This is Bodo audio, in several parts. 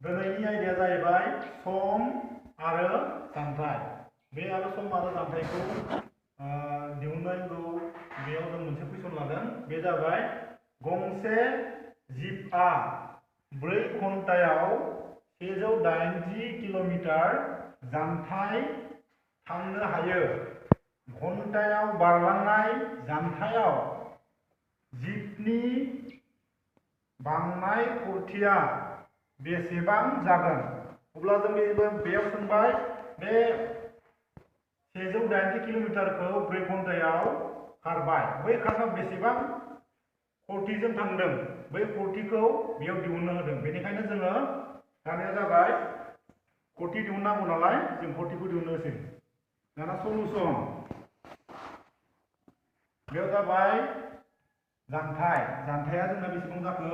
दिनैनि आयदाया जाहैबाय सम आरो जानथाय। बे आरो सम आरो जानथायखौ दिहुननांगौ। बेयाव जों मोनसे कुइसन लादों। बे जाबाय गंसे जिपआ 4 घन्टायाव 180 किल'मिटार जानथाय थांनो हायो। घन्टायाव बारलांनाय जानथायाव जिपनि बांनाय खरथिया बेसेबां जागोन? अब्ला जों बेयाव सोंबाय बे 180 किल'मिटारखौ 4 घन्टायाव खारबाय। बै खारनायाव बेसेबां खरथिजों थांदों? बै खरथिखौ बेयाव दिहुननो होदों। बेनिखायनो जोङो दानिया जाबाय खरथि दिहुननांगौ नालाय जों खरथिखौ दिहुननोसै। दाना सलुसन बेयाव जाबाय जानथाय। जानथाया जोंना बेसेबां जाखो?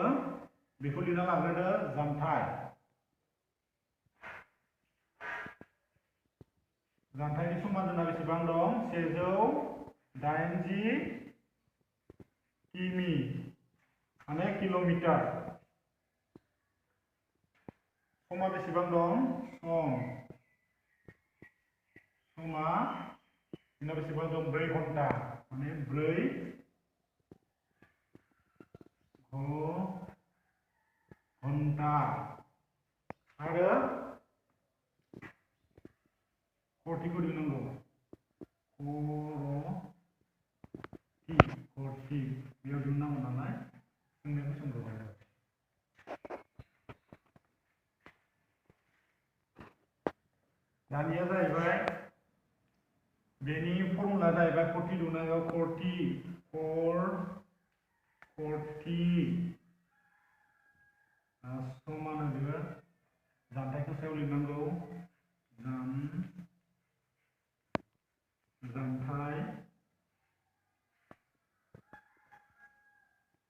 बेखौ लिरना लाग्रोदो। जानथाय जानथायनि समान जोंना बेसेबां दं? 180 किमि माने किल'मिटार। समा बेसेबां दं? समा जोंना बेसेबां दं? 4 घन्टा माने 4 घन्टा आरो खरथिखौ दिहुननांगौ। खरथि बेयाव दिहुननांगौ नालाय जोंनो कुइसनखौ हायो। दानिया जाहैबाय बेनि फर्मुला जाहैबाय खरथि दिहुननांगौ। खरथि समान होदो जानथायखौ सायाव लिरनांगौ। जानथाय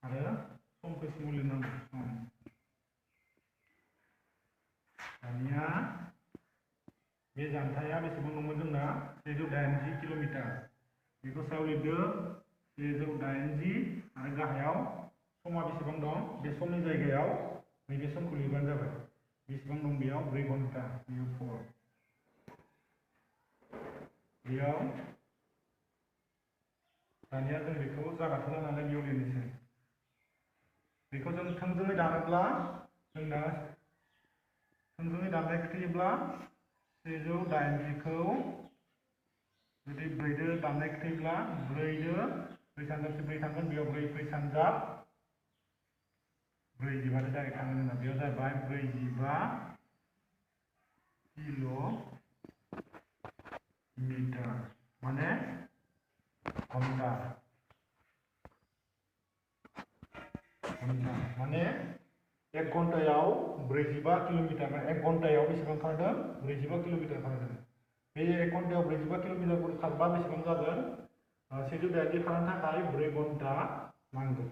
आरो समखौ सिङाव लिरनांगौ। सम। दानिया बे जानथाया बेसेबां दंमोन जोंना? 180 किल'मिटार। बेखौ सायाव लिरदो 180 आरो गाहायाव समा बेसेबां दं? बे समनि जायगायाव नैबे समखौ लिरबानो जाबाय। बेसेबां दं बेयाव? 4 घन्टा। बेयाव दानिया जों बेखौ जागाथारला नालाय बेयाव लिरनोसै। बेखौ जों थोंजोङै दानोब्ला जोंना थोंजोङै दाननाय खोथायोब्ला 180खौ जुदि 4 दाननाय खोथायोब्ला 4 सानजाबसे 4 थांगोन। बेयाव 4 फै सानजाब 45 डाइरेक्ट थांगोन जोंना। बेयाव जाबाय 45 किल'मिटार माने घन्टा माने 1 घन्टायाव 45 किल'मिटार। 1 घन्टायाव बेसेबां खारदों? 45 किल'मिटार खारदों। बे 1 घन्टायाव 45 किल'मिटार खारबा बेसेबां जागोन? 180 खारनो थाखाय 4 घन्टा नांगौ।